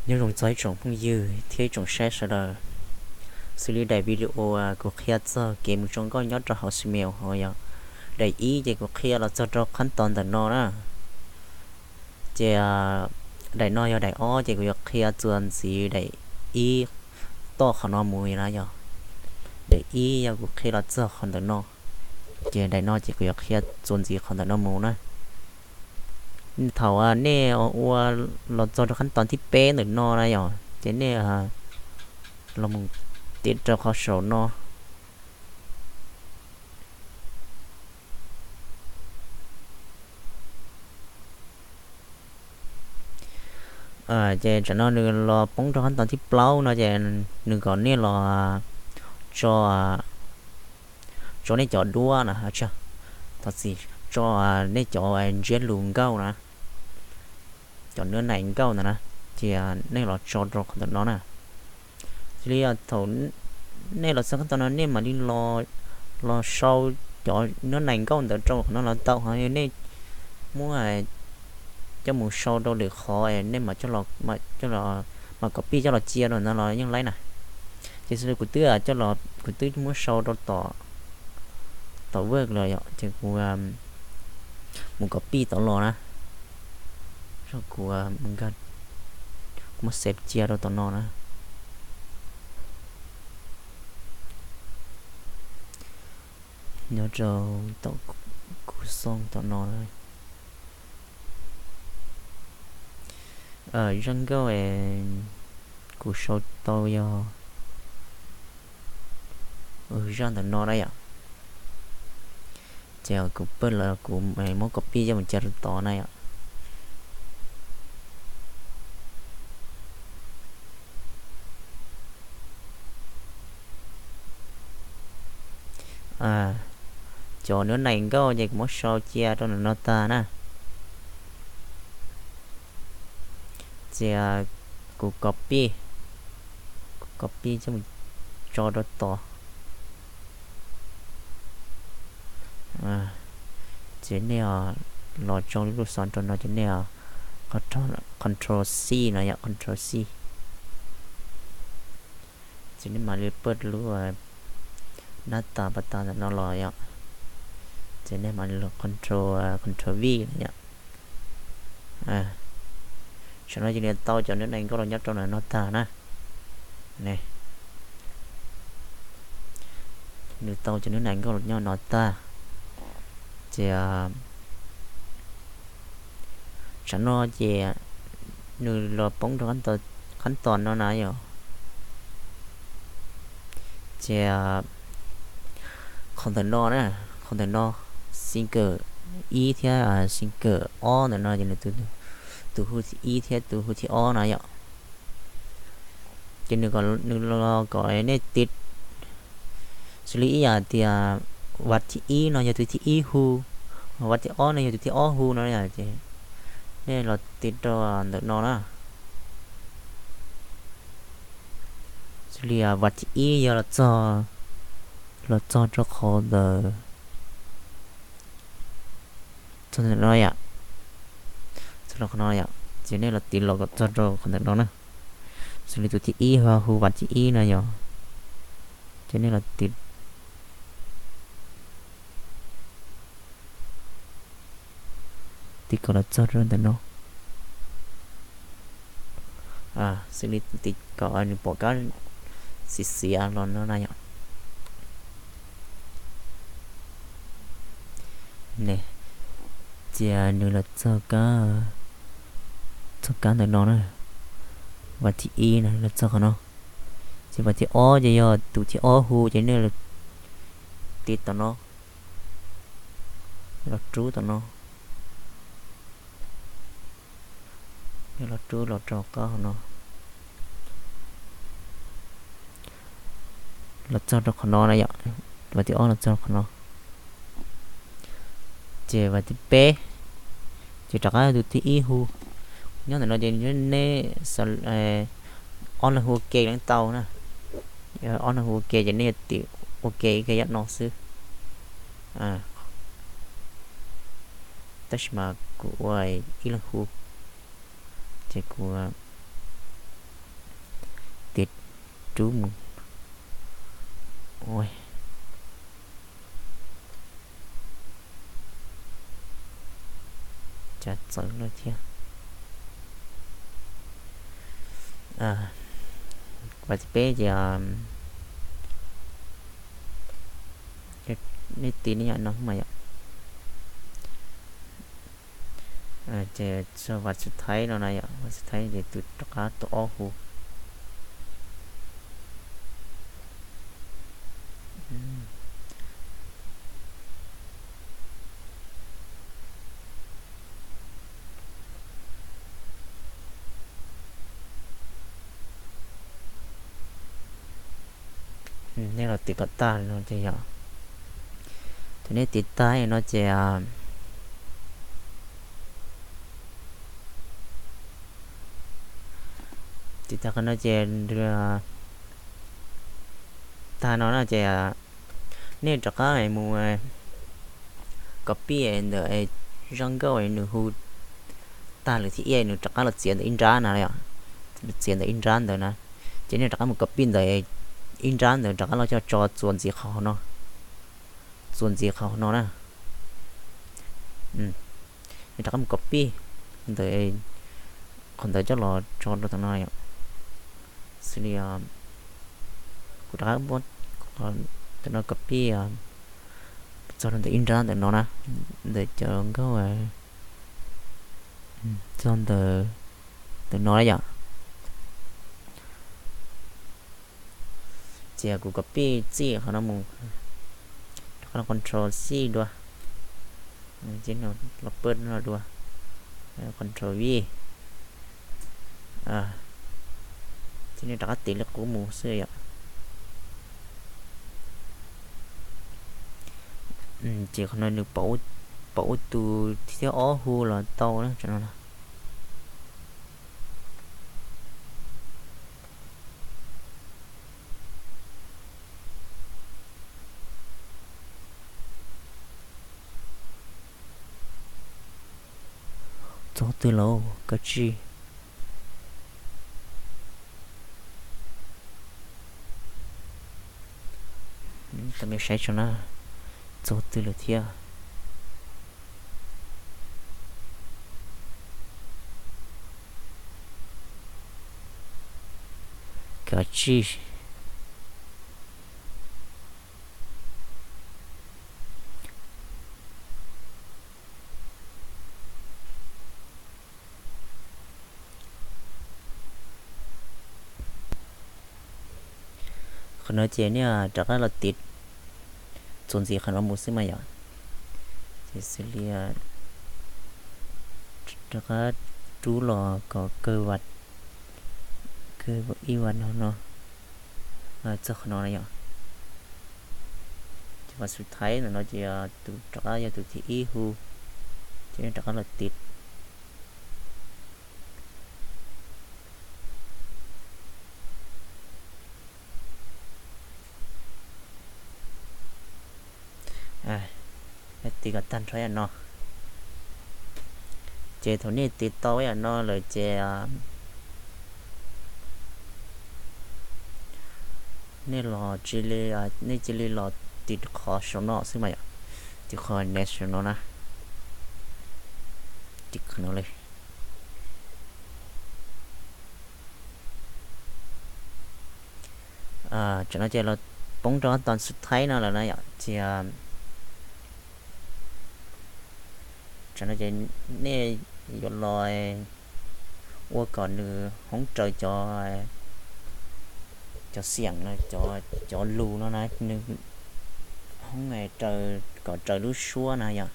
Nyob zoo txog ib tsoom phooj ywg thiab ib tsoom saib sawv daws. Xws li daim video kuv qhia txog kev mus tso nkauj nyob rau hauv Gmail ho yog daim ib ces kuv qhia los txog rau qhab tos ntawm no na. Ces daim no yog daim ob ces kuv yuav qhia txuas ntxiv daim ib toj qhov no mus na yog. Daim ib yog kuv qhia los txog qhov ntawm no, ces daim no ces kuv yuav qhia txuas ntxiv qhov ntawm no mus na. Thaum nej ua los txog rau qhab tos thib peb ntawm no na yom, ces nej los mus tiv rau qhov saum no. Ces tsam no nws los poob rau qhab tos thib plaub no ces nws kom nej los tso, tso nej cov duab na, thov txim, tso nej cov ntsiab lus nkauj na, cov nab nais nkauj ntawd na, ces nej los tso rau qhov ntawm no na. Cia li thaum nej los txog qhab tos no nej mam li los sau cov nab nais nkauj ntawd rau qhov no los tau, ho nej muab coj mus sau rau lwm qhov nej mam coj los, mam copy coj los cia rau no los yeej laib na. Ces xws li kuv twb, kuv twb muab sau rau tom, tom Word los yom, ces kuv mus copy tod los na. Kuv, kuv muab save cia rau tom no na. Nyob rau tom kuv xoo tom no na. Zaj nkauj kuv sau tau yog zaj ntawm no na yom. Ces kuv pawj los kuv muab copy coj mus cia rau tod na yom. Cov nab nais nkauj ces kuv muab sau cia rau ntawm no tag na. Ces kuv copy, kuv copy coj mus tso rau tod. Ces nej los tso lub xov rau no ces nej control C no yom, control C. Ces nej mam li pawj lub nab tas pas tas ntawm no los yom. Ces nej mam li los control, control V no yom. Tsam no ces nws tau cov nab nais nkauj los nyob rau ntawm no tag na. Nws tau cov nab nais nkauj los nyob no tag. Ces tsam no ces nws los poob rau qhab tos no na yom. Ces qhov ntawm no na, qhov ntawm no, single ib thiab single ob ntawm no ces nws tus hu thib ib thiab tus hu thib ob na yom. Ces nws, nws los kom nej tiv, xws li ib yam tias vas thib ib no yog tus thib ib hu, vas thib ob no yog tus thib ob hu no ces nej los tiv rau ntawm no na. Xws li vas thib ib yog los txog, los txog rau qhov ntawm, txog ntawm no yom, txog rau qhov no yom, ces nej los tiv los kom txog rau qhov ntawm no na. Xws li tus thib ib ho hu vas thib ib no yom, ces nej los tiv, tiv kom los txog rau ntawm no. Xws li tiv kom nws pom kab xiv xiav los no na yom. Ces nws los txog kab, txog kab ntawm no na, vas thib ib na los txog qhov no. Ces vas thib ob ces yog tus thib ob hu ces nej los tiv tom no, los rub tom no, nej los rub los rau qab qhov no. Los txog rau qhov no na yom, vas thib ob los txog qhov no. Ces vas thib peb, ces rov qab tus thib ib hu. Nyob ntawm no ces neb ob leeg hu ua ke leej tau na. Ob leeg hu ua ke ces nej yuav tiv ua ke ib ke yam no xwb. Tab sis mas kuv ua ib leeg hu, ces kuv rub mus. Ua cas txawv lawm thiab. Qhov thib peb ces nej tiv nej yam no mas yom. Ces txog vas xu thaib no na yom, vas xu thaib ces tus rov qab tus ob hu. Nej los tiv kom tag no ces yog, thaum nej tiv tag no ces, tiv tag qhov no ces, tag no na ces nej rov qab mus copy ntawm zaj nkauj nws hu tag lwm thib ib, nws rov qab los txiav ntawm ib nrab na, txiav ntawm ib nrab ntawd na, ces nej rov qab mus copy ntawm ib nrab ntawd rov qab los coj tso txuas ntxiv qhov no, txuas ntxiv qhov no na. Rov qab mus copy ntawm qhov ntawd coj los tso rau tom no. Xws li kuv rov qab muab tom no copy txog rau ntawm ib nrab ntawm no na, ntawm cov nkauj txog ntawm, ntawm no yom. Ces kuv copy txij qhov no mus, rov qab control C dua, los pab no dua, control V, ces nej rov qab tiv li qub mus xwb yom. Ces qhov no nws pom ua tus thib ob hu los tau na, tsam no na. Txog twg lawm koj tsij? Tau me saib tso na, txog twg lawm thiab? Koj tsij. Qhov no ces nej rov qab los tiv txuas ntxiv qhov no mus xwb mas yom. Ces xws li rov qab rub los kom kawg vas, kawg ib vas no no, txog qhov no na yom. Ces vas xu thaib ntawm no ces tus rov qab yog tus thib ib hu, ces nej rov qab los tiv. Tiv kom tag nrho yam no. Ces thaum nej tiv tau yam no lawm ces nej los cia li, nej cia li los tiv qhov saum no xwb mas yom, tiv qhov next saum no na, tiv qhov no li. Tsam no ces los poob rau qab tos xu thaib no lawm na yom, ces tsam no ces nej yuav los ua kom nws hoob raws cov, cov xiam no, cov lus no na, nws hoob raws, kom raws lub suab na yom.